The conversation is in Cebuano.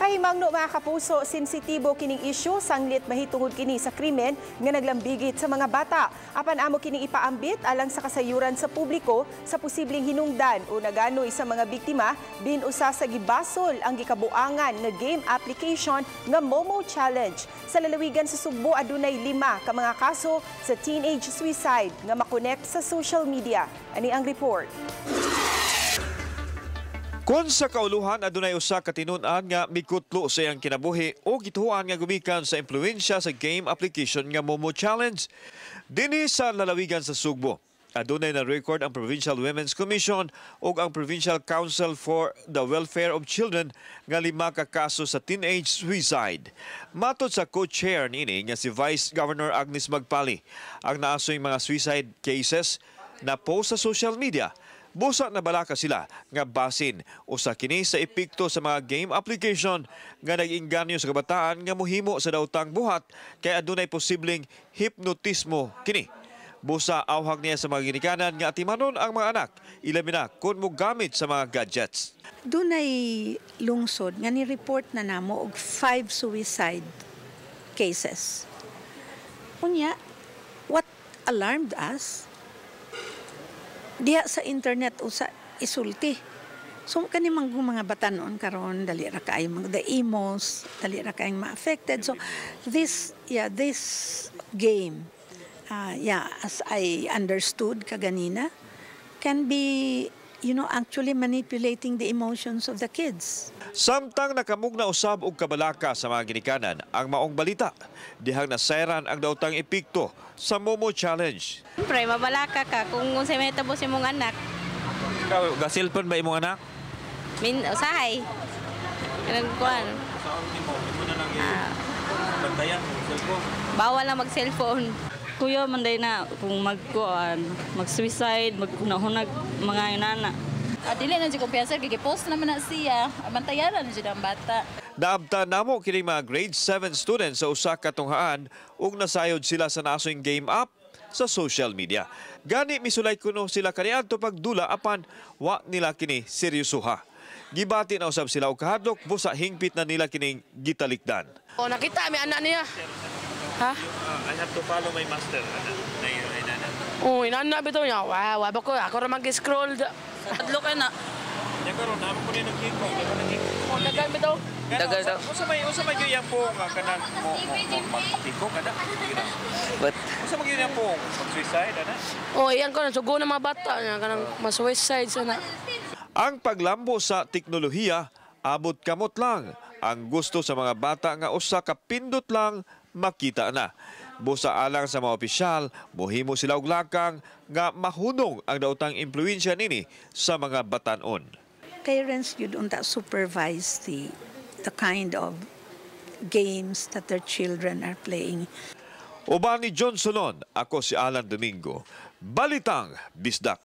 Kahimangno, mga kapuso, sensitibo kining isyu sanglit mahitungod kini sa krimen nga naglambigit sa mga bata. Apan amo kining ipaambit alang sa kasayuran sa publiko sa posibleng hinungdan o naganoy sa mga biktima bin usa sa gibasol ang gikabuangan nga game application nga Momo Challenge. Sa lalawigan sa Sugbo, adunay 5 ka mga kaso sa teenage suicide nga makonect sa social media. Ani ang report. Kung sa kauluhan adunay usa ka tinun-an nga mikutlo sa iyang kinabuhi o gituohan nga gumikan sa impluwensya sa game application nga Momo Challenge. Dinhi sa lalawigan sa Sugbo, adunay na record ang Provincial Women's Commission ug ang Provincial Council for the Welfare of Children nga 5 ka kaso sa teenage suicide. Matod sa co-chair niini nga si Vice Governor Agnes Magpali, ang naasoy mga suicide cases na post sa social media. Busa nabalaka sila nga basin usa kini sa epekto sa mga game application nga nag-inganyo sa kabataan nga mohimo sa daotang buhat kay adunay posibleng hipnotismo kini. Busa awhag niya sa mga ginikanan nga atimanon ang mga anak, ilabi na kung mogamit sa mga gadgets. Dunay lungsod nga ni-report na namo og five suicide cases. Unya, what alarmed us, diha sa internet usa isulti. So kani mang mga batanon karon, dali ra kaayo mga the emos, dali ra kaayong ma-affected. So this yeah, this game, yeah, as I understood kaganina, can be actually manipulating the emotions of the kids. Samtang nakamugna usab og kabalaka sa mga ginikanan ang maong balita, dihang nasayran ang daotang epekto sa Momo Challenge. Siyempre, mabalaka ka kung unsay may tabo sa imong anak. Ikaw, ga-cellphone ba imong anak? Min usahay. Kanang kuan. Bantayan cellphone. Bawal lang mag-cellphone. Kuya man day na kung magkuan, mag-suicide, maghunag mga inana. Ah, dili na jud kumpiyansa kay post naman na siya. Bantayan na jud ang bata. Naabta namo kini mga grade 7 students sa usa ka tunghaan ug nasayod sila sa naasoy game app sa social media. Gani misulay kuno sila kaniadto pagdula, apan wa nila kini seryosoha. Gibati na usab sila og kahadlok busa hingpit na nila kining gitalikdan. Oh, nakita mi anak niya. Ha? I have to follow my master. Oh, inana bitaw niya. Wow, wa ba ko ako ra mag-scroll. Adlo ka na. Nya karon namo ko ni nagkiko, Oh, dagan bitaw. Dagal daw. Usa may gyud po nga kanang mo magtiko kada. But Usa man gyud po mag-suicide ana. Oh, iyan ko nasugo na mga bata niya kanang ma-suicide sana. Ang paglambo sa teknolohiya, abot kamot lang. Ang gusto sa mga bata nga usa ka pindot lang, makita na. Busa alang sa mga opisyal, mohimo sila og lakang nga mahunong ang daotang impluwensya nini sa mga batanon. Parents jud unta supervise the kind of games that their children are playing. Uban ni John Solon, ako si Alan Domingo. Balitang Bisdak.